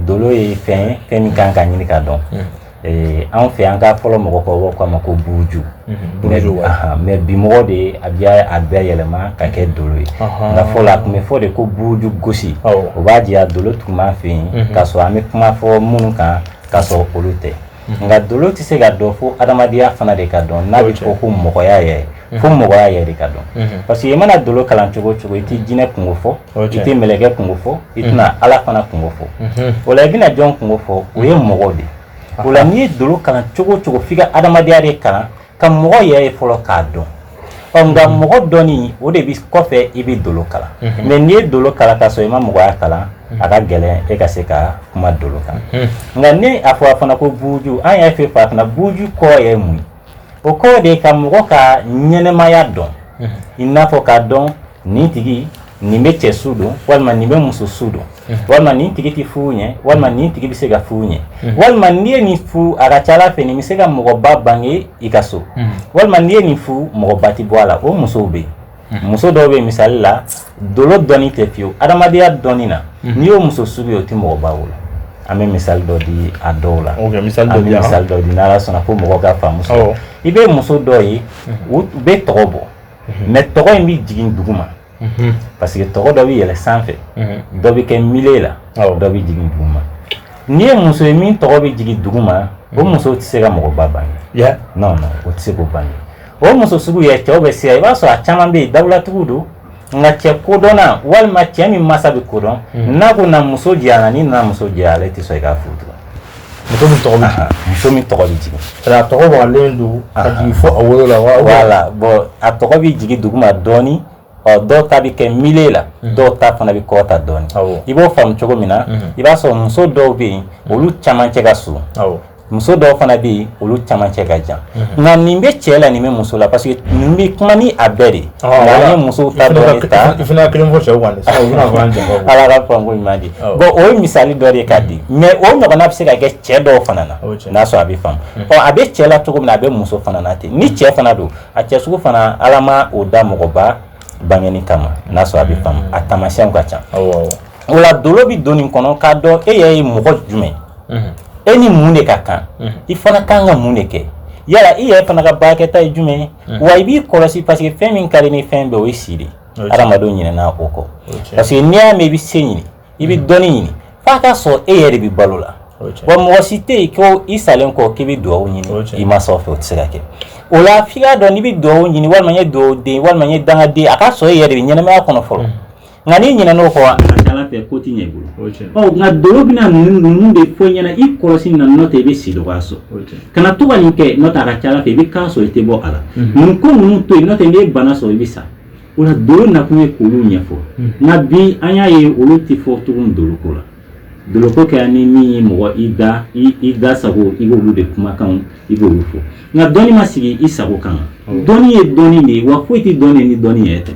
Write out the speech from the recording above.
Dolo ye fɛn ye, fɛn min kan ka ɲini ka dɔn. Anw fɛ, an ka fɔlɔ mɔgɔkɔrɔbaw k'a ma ko buruju. Mais bi mɔgɔ de a bɛ a bɛɛ yɛlɛma ka kɛ dolo ye. Nka fɔlɔ, a tun bɛ fɔ de ko buruju gosi. O b'a jira dolo tun b'an fɛ yen, k'a sɔrɔ an bɛ kuma fɔ minnu kan, k'a sɔrɔ olu tɛ. Nka dolo tɛ se ka dɔn fo adamadenya fana de ka dɔn, n'a bɛ fɔ ko mɔgɔya yɛrɛ, fo mɔgɔya yɛrɛ de ka dɔn, parce que i mana dolo kalan cogo o cogo, i tɛ jinɛ kungo fɔ, i tɛ mɛlɛkɛ kungo fɔ, i tɛna Ala fana kungo fɔ. O la, i bɛna jɔn kungo fɔ? O ye mɔgɔw de. O la, n'i ye dolo kalan cogo o cogo, f'i ka adamadenya de kalan, ka mɔgɔ yɛrɛ ye fɔlɔ k'a dɔn. Ɔ, nka mɔgɔ dɔnni, o de bi kɔfɛ i bɛ dolo kalan. Mais n'i ye dolo kalan ka sɔrɔ i ma mɔgɔya kalan, a ka gɛlɛn e ka se ka kuma dolo kan. Nka ni a fɔ a fana ko buruju, an yɛrɛ fɛ farafinna, buruju kɔrɔ ye mun ye? O kɔrɔ de ye ka mɔgɔ ka ɲɛnɛmaya dɔn, i n'a fɔ k'a dɔn nin tigi nin bɛ cɛ su don, walima nin bɛ muso su don, walima nin tigi tɛ furu ɲɛ, walima nin tigi bɛ se ka furu ɲɛ, walima n'i ye nin furu, a ka ca Ala fɛ nin bɛ se ka mɔgɔba bange i ka so, walima n'i ye nin furu, mɔgɔba tɛ bɔ a la. O musow bɛ yen, muso dɔw bɛ yen, misali la, dolo dɔnni tɛ fiyewu, adamadenya dɔnni na, n'i y'o muso sugu ye, o tɛ mɔgɔba wolo. An bɛ misali dɔ di a dɔw la. An bɛ misali dɔ di, n'Ala sɔnna, fo mɔgɔw ka faamu sɔrɔ. I bɛ muso dɔw ye, u bɛ tɔgɔ bɔ, mais tɔgɔ in bɛ jigin dugu ma, parce que tɔgɔ dɔ bɛ yɛlɛ sanfɛ, dɔ bɛ kɛ milieu la, dɔ bɛ jigin dugu ma. N'i ye muso ye min tɔgɔ bɛ jigin dugu ma, o muso tɛ se ka mɔgɔba bange. Non, non, o tɛ se k'o bange. O muso sugu yɛrɛ, cɛw bɛ se, i b'a sɔrɔ a caman bɛ yen, dawulatigiw don, nka cɛ kodɔnna walima cɛ min masa bɛ kodɔn, n'a ko na muso jira, ni nana muso jira, ale tɛ sɔn i ka furu tugun. Muso min tɔgɔ bɛ jigin? Muso min tɔgɔ bɛ jigin. A tɔgɔ wagalen don ka jigin fo a wolo la wa? Voilà, bon, a tɔgɔ bɛ jigin duguma dɔɔni. Ɔ, dɔw ta bɛ kɛ milieu la, dɔw ta fana bɛ kɔta dɔɔni. I b'o faamu cogo min na, i b'a sɔrɔ muso dɔw bɛ yen, olu camancɛ ka surun. Muso dɔw fana bɛ yen, olu camancɛ ka jan. Nka nin bɛ cɛ la, nin bɛ muso la, parce que nin bɛ kuma ni a bɛɛ de ye. Nka an ye musow ta dɔ de ta. I fana kelen fɔ cɛw kan dɛ, sinon u bɛna fɔ an janfa. Ala ka faamu ɲuman di. Bon, o ye misali dɔ de ye k'a di, mais o ɲɔgɔnna bɛ se ka kɛ cɛ dɔw fana na, n'a sɔrɔ a bɛ faamu. Ɔ, a bɛ cɛ la cogo min na, a bɛ muso fana na ten. Ni cɛ fana don, a cɛ sugu fana, Ala ma o da mɔgɔba bangeni kama, n'a sɔrɔ a bɛ faamu. A taamasiyɛnw ka ca. O la, dolo bɛ don nin kɔnɔ k'a dɔn e yɛrɛ ye mɔgɔ jumɛn, e ni mun de ka kan, i fana kan ka mun de kɛ, yala i yɛrɛ fana ka baarakɛta ye jumɛn ye. Wa i b'i kɔlɔsi, parce que fɛn min ka di ni fɛn bɛɛ, o ye si de ye. Adamadenw ɲinɛna o kɔ, parce que n'i y'a mɛn i bɛ se ɲini, i bɛ dɔnni ɲini, f'a ka sɔrɔ e yɛrɛ de bɛ balo la. Wa mɔgɔ si tɛ yen ko i salen kɔ k'i bɛ dugawu ɲini i mansaw fɛ, o tɛ se ka kɛ. O la, f'i k'a dɔn n'i bɛ dugawu ɲini, walima n ye dugawu walima n ye dangaden, a ka sɔrɔ e yɛrɛ de bɛ ɲɛnamaya kɔnɔ fɔlɔ. Nka n'i ɲinɛn'o kɔ, a ka ca Ala fɛ ko tɛ ɲɛ i bolo. Ɔ, nka dolo bɛna ninnu de fɔ ɲɛna, i kɔlɔsi nin na, n'o tɛ i bɛ si dɔgɔya sɔrɔ. Kana to ka nin kɛ, n'o tɛ a ka ca Ala fɛ i bɛ kan sɔrɔ, i tɛ bɔ a la. Nin ko ninnu to yen, n'o tɛ n'i ye bana sɔrɔ, i bɛ sa. O la, dolo nakun ye k'olu ɲɛfɔ. Nka bi, an y'a ye olu tɛ fɔ tugun dolo ko la. Doloko kɛra ni min ye mɔgɔ i da i da sago, i b'olu de kumakanw, i b'olu fɔ. Nka dɔnni ma sigi i sago kan. Dɔnni ye dɔnni de ye, wa foyi tɛ dɔnni ni dɔnni yɛrɛ tɛ.